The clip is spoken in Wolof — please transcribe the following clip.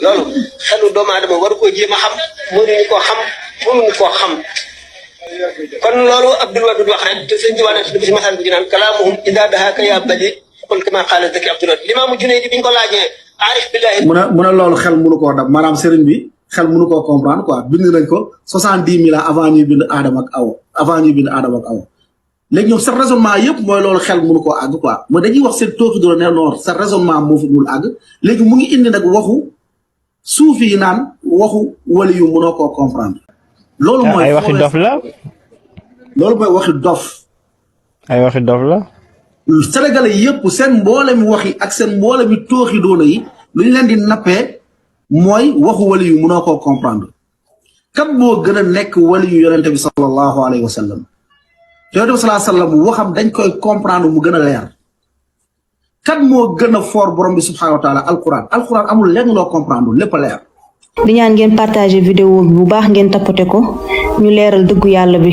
loolu xelu doomu aadama war koo jéem a xam mënuñu koo xam mënuñu koo xam kon loolu Abdul Wadud wax rek te sëñ Tuubaa nekk ci masal bi naan kalaamuhum idaa dahaaka yaa badi qul kama qaala Zaki Abdul Wadud Limaamu Junayd bi ñu ko laajee aarif billahi mu ne loolu xel mënu koo dab maanaam sëriñ bi xel mënu koo comprendre quoi bind nañ ko 70 000 ans avant ñuy bind Aadama ak Awa léegi ñoom sa raisonnement yëpp mooy loolu xel mënu koo àgg quoi mooy dañuy wax seen tooki doon ne noor sa raisonnement moo fi mënul àgg léegi mu ngi indi nag waxu suufi yi naan waxu wali yu mënoo koo comprendre loolu mooy ay waxi dof la loolu mooy waxi dof ay waxi dof la sénégalais yëpp seen mboole mi wax yi ak seen mboole mi tooxi doona yi lu ñu leen di nappee mooy waxu wali yu mënoo koo comprendre kan moo gën a nekk wali yu yonente bi sallallahu alayhi wa sallam yonente bi sallallahu alayhi wa sallam waxam dañ koy comprendre mu gën a leer kan moo gën a fort borom bi subhanahu wa taala alquran amul lenn loo comprendre lépp a leer di ñaan ngeen partager vidéo bi bu baax ngeen tapoter ko ñu leeral dëggu yàlla bi